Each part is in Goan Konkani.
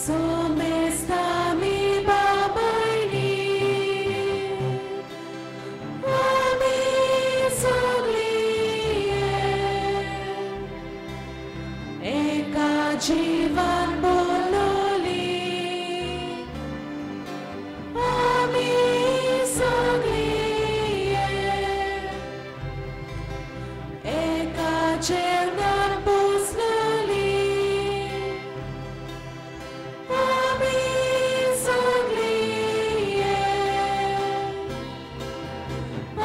सोमेस्तामी बाबायनी आमी सगळी एका जीवन बोलली आमी सगळी एका जेवणान पोसली आमी सगळी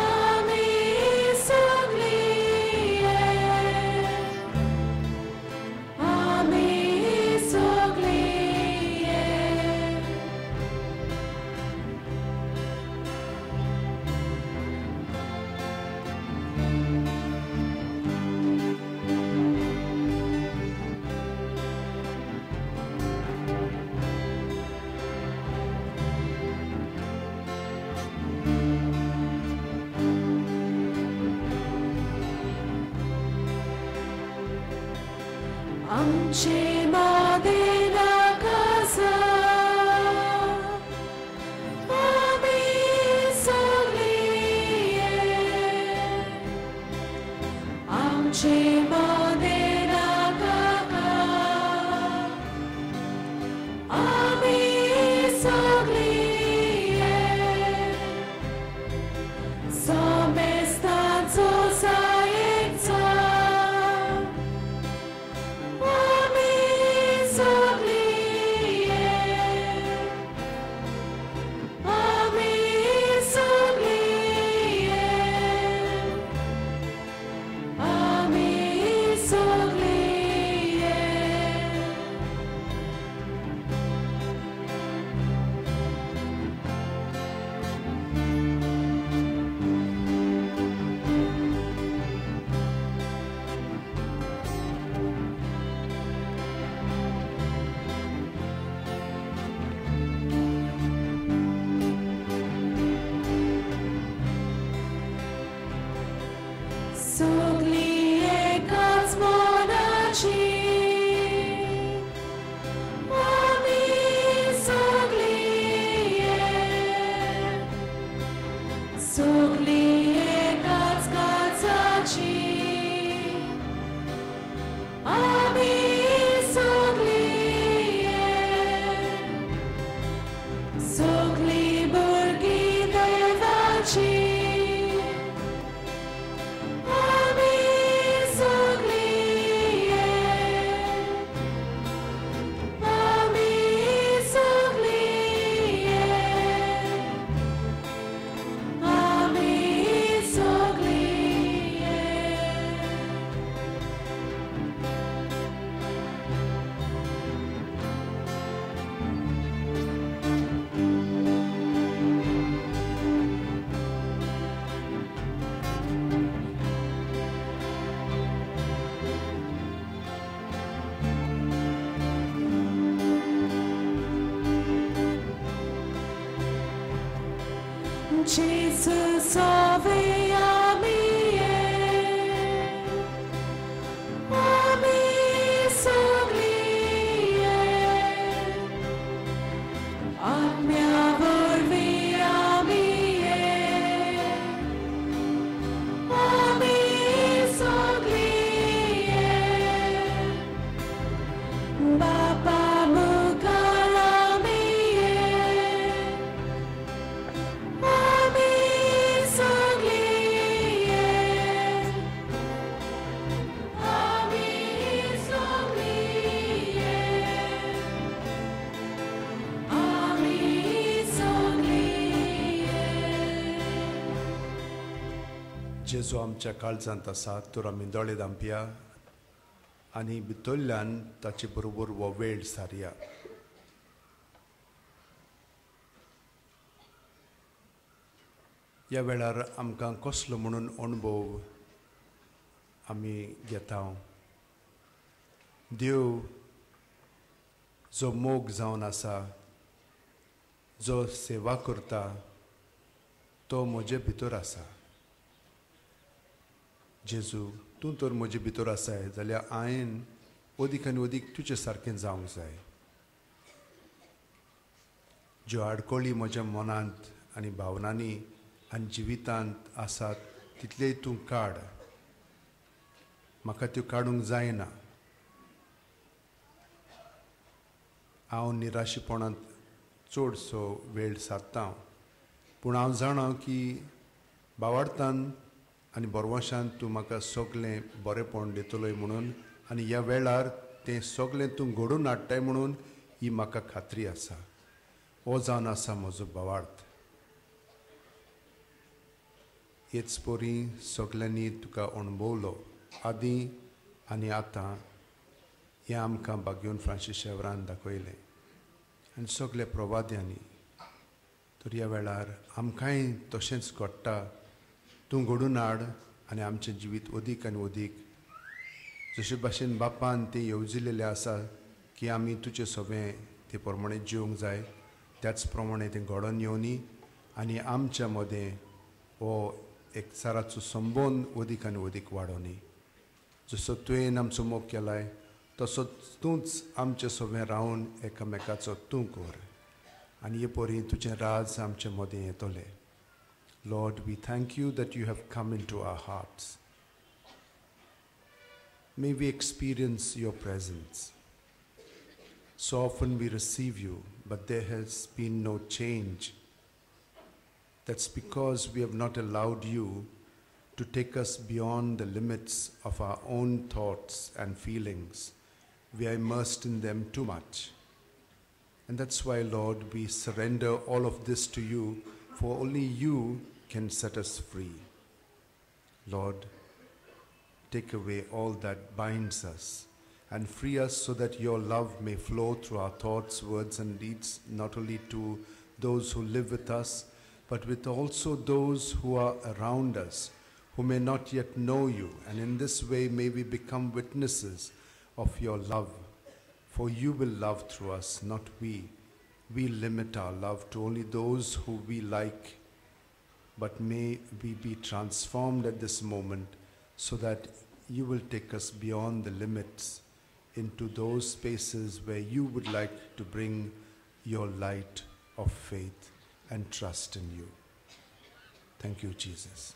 आमी सगळी आमी सगळी. आमचे मादेना कासा आमी सगळी आमचे मादेना काका आमी सगळी सोमेस्तांचो सायेचा आमी सगळी आमी सगळी आमी सगळी. सगळी एकाच मनाची आमी सगळी सगळी एकाच काळजाची आमी सगळी सगळी भुरगीं देवाची आमी सगळी आमी सगळी आमी सगळी. Jesus salve amie आमी सगळी आत्म्या वरवीं आमी आमी सगळी बापा मुखार आमी आमी सगळी आमी सगळी आमी सगळी. जेजू आमच्या काळजांत आसा तर आमी दोळे धांपया आनी भितरल्यान ताचे बरोबर हो वेळ सारया. ह्या वेळार आमकां कसलो म्हणून अणभव आमी घेता. देव जो मोग जावन आसा, जो सेवा करता, तो म्हजे भितर आसा. जेजू तूं तर म्हजे भितर आसाय जाल्यार हांवें अदीक आनी अदीक तुजे सारकें जावंक जाय. ज्यो आडखळी म्हज्या मनांत आनी भावनांनी आनी जिवितांत आसात तितलेय तूं काड. म्हाका त्यो काडूंक जायना. हांव निराशेपणांत चडसो वेळ सादता, पूण हांव जाणा की बावार्थान आनी बरवशान तूं म्हाका सगळें बरेंपण दितलोय म्हणून आनी ह्या वेळार तें सगळें तूं घडोवन हाडटाय म्हणून ही म्हाका खात्री आसा. हो जावन आसा म्हजो भावार्थ. हेच परी सगल्यांनी तुका अणभवलो आदीं आनी आतां हें आमकां बागेवन फ्रांसीस शेवरान दाखयलें आनी सगल्या प्रवाद्यांनी. तर ह्या वेळार आमकांय तशेंच घडटा. तूं घडून हाड आनी आमचें जिवीत अदीक आनी अदीक जशे भाशेन बापान तें येवजिलेलें आसा की आमी तुजे सगळें ते प्रमाणे जिवंक जाय, त्याच प्रमाणे तें घडोवन येवनी आनी आमच्या मदें हो एकचाराचो संबंद अदीक आनी अदीक वाडोवनी. जसो तुवें आमचो मोग केलाय तसो तूंच आमचे सगळें रावन एकामेकाचो तूं कर आनी हे परी तुजें राज आमचे मदें येतलें. Lord, we thank you that you have come into our hearts. May we experience your presence. So often we receive you, but there has been no change. That's because we have not allowed you to take us beyond the limits of our own thoughts and feelings. We are immersed in them too much. And that's why, Lord, we surrender all of this to you, for only you can set us free. Lord, take away all that binds us and free us so that your love may flow through our thoughts, words, and deeds, not only to those who live with us, but with also those who are around us, who may not yet know you. And in this way, may we become witnesses of your love. For you will love through us, not we. We limit our love to only those who we like, but may we be transformed at this moment so that you will take us beyond the limits into those spaces where you would like to bring your light of faith and trust in you. Thank you, Jesus.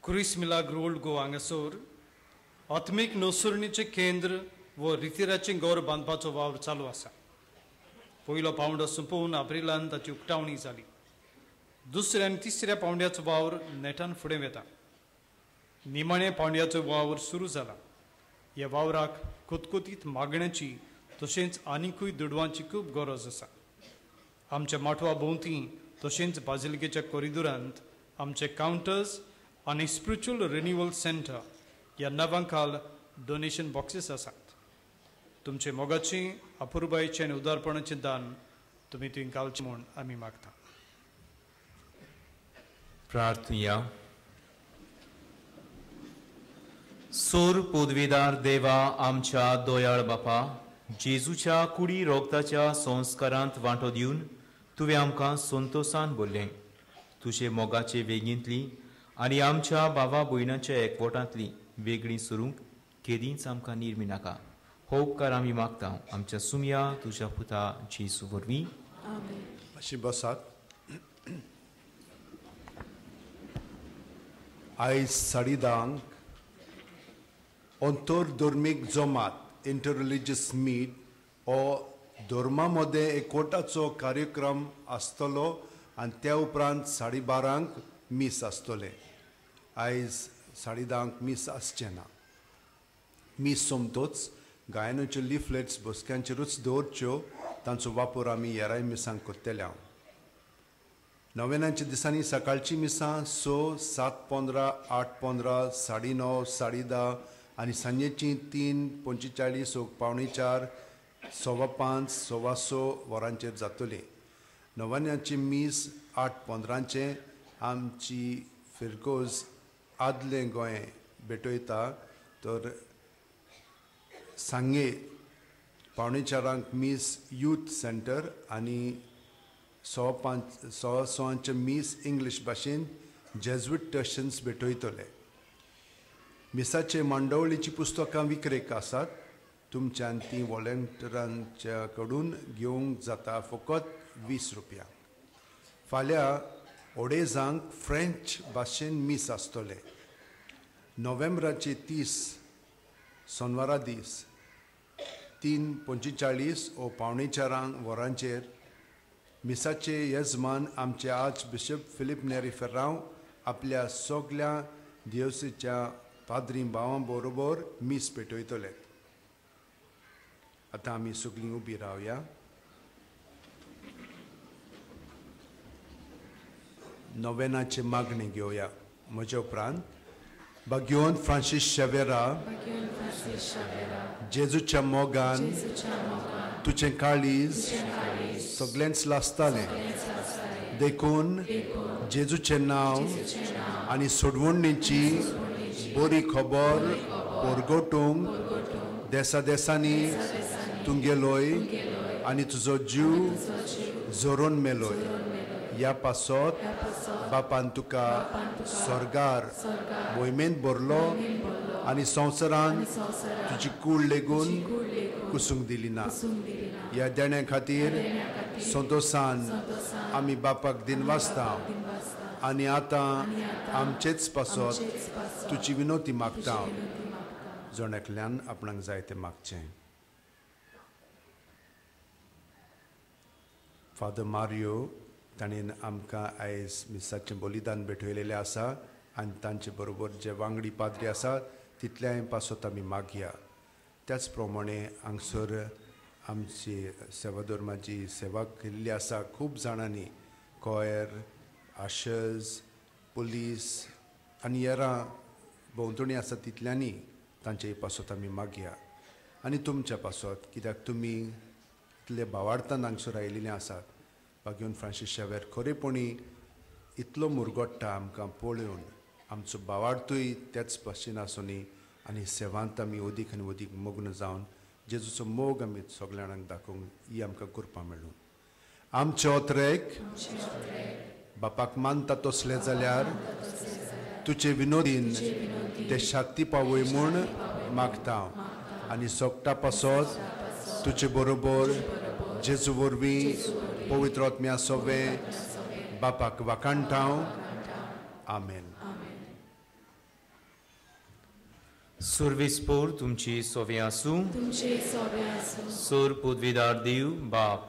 क्रुइस मिलाग्र ओल्ड गोवा हांगासर आत्मीक नसुरणीचें केंद्र व रितिराचें घर बांदपाचो वावर चालू आसा. पयलो पावंडो सोंपोवन एप्रिलान ताची उक्तावणी जाली. दुसऱ्या आनी तिसऱ्या पावंड्याचो वावर नेटान फुडें वता. निमाण्या पावंड्याचो वावर सुरू जाला. ह्या वावराक कुतकुतीत मागण्याची तशेंच आनिकूय दुडवांची खूब गरज आसा. आमच्या माटवा भोंवती तशेंच बाजिलिकेच्या कॉरिडोरांत आमचे कावंटर्स आनी स्पिरिच्युअल रिन्युअल सेंटर ह्या नांवांखाल डोनेशन बॉक्सीस आसात. तुमचे मोगाची अपुरबायेचें आनी उदारपणाचें दान तुमी थंय घालचें म्हूण आमी मागता. प्रार्थुया. सोर पदवीदार देवा, आमच्या दोयाळ बापा, जेजूच्या कुडी रोगताच्या संस्कारांत वांटो दिवन तुवें आमकां संतोसान बोल्लें. तुजे मोगाचे वेगींतली आनी आमच्या भावा भयणाच्या एकवटांतली वेगळी सरूंक केदींच आमकां निर्मी नाका. हो उपकार आमी मागता आमच्या सुमया तुज्या पुता जेजू वरवीं. मातशी बसात. आयज 10:30 अंतरधर्मीक जमात इंटर रिलिजियस मीट हो धर्मा मदें एकवटाचो कार्यक्रम आसतलो आनी त्या उपरांत 12:30 मीस आसतलें. आयज 10:30 मीस आसचें ना. मीस सोमतोच गायनाच्यो लिफलेट्स बसक्यांचेरूच दवरच्यो, तांचो वापर आमी येराय मिसांक करतले. हांव नवेनाच्या दिसांनी सकाळची मिसां 6, 7:15, 8:15, 9:30, 10:30 आनी सांजेचीं 3:45, 3:45, 5:15, 6:15 वरांचेर जातली. नव्याची मीस 8:15 आमची फिरगोज आदलें गोंय भेटयता, तर सांगे 3:45 मीस यूथ सेंटर आनी 5:15 5:15 मीस इंग्लीश भाशेन जेज्विट टर्शन्स भेटयतले. मिसाचे मांडवळीची पुस्तकां विक्रेक आसात, तुमच्यान ती वॉलंटियरांच्या कडून घेवंक जाता. फकत 20 रुपया. फाल्यां ओडेजांक फ्रेंच भाशेन मीस आसतलें. नोव्हेंबराचे 30 सोनवारा दीस 3:45 ओ 3:45 वरांचेर मिसाचे यजमान आमचे आर्च बिशप फिलीप नेरी फेर्रांव आपल्या सगल्या दिवसेच्या पाद्री भावां बरोबर मीस पेटयतले. आतां आमी सगळीं उबी रावया. नोवेनाची मागणी घेवया. म्हज्या उपरांत भाग्यवंत फ्रांसीस शेवेरा जेजूच्या मोगान तुजें काळीज सगळेंच लासतालें, देखून जेजूचें नांव आनी सोडवणीची बरी खबर परगटूंक देसा देसांनी तूं गेलोय आनी तुजो जीव झरोवन मेलोय. ह्या पासत बापान तुका स्वर्गार मोहिमेंत भरलो आनी संवसारान तुजी कूड लेगून कुसूंक दिली ना. ह्या देण्या खातीर संतोसान आमी बापाक दिनवासता आनी आतां आमचेच पासत तुजी विनोती मागता. जण एकल्यान आपणाक जाय तें मागचें. फादर मारियो ताणें आमकां आयज मिसाचें बलिदान भेटयलेलें आसा आनी तांचे बरोबर जे वांगडी पाद्री आसा तितल्याय पासत आमी मागया. त्याच प्रमाणे हांगसर आमची सेवाधर्माची सेवा केल्ली आसा खूब जाणांनी, कॉयर, आशर्स, पुलीस आनी हेरां भोंवतणी आसा तितल्यांनी तांचे पासत आमी मागया. आनी तुमच्या पासत, कित्याक तुमी इतले भावार्थान हांगसर आयिल्ले आसात. भाग्यवंत फ्रांसीस शेवेर खरेपणी इतलो मुरगोट्टा आमकां पळोवन आमचो भावार्थूय त्याच भाशेन आसूनी आनी सेवांत आमी अदीक आनी अदीक मग्न जावन जेजूचो मोग आमी सगल्या जाणांक दाखोवंक ही आमकां कृपा मेळूं. आमचे ओत्रेक बापाक मानता तसलें जाल्यार तुजे विनोदीन ते शक्ती पावय म्हूण मागता आनी सोगटा पासत तुजे बरोबर जेजू वरवीं पवित्र आत्म्या सोवे बापाक वाखाणटा. आमेन. सुर्विसपोर तुमची सोवे आसूं. सोर पदवीदार देव बाप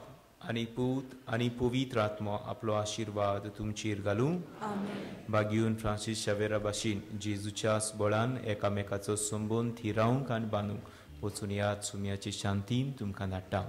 आनी पूत आनी पवित्र आत्मो आपलो आशिर्वाद तुमचेर घालूं. भाग्यून फ्रांसीस शावेरा भाशेन जेजूच्या बळान एकामेकाचो संबंद थिरावंक आनी बांदूंक वचून याद सुम्याची शांतीन तुमकां धाडटा.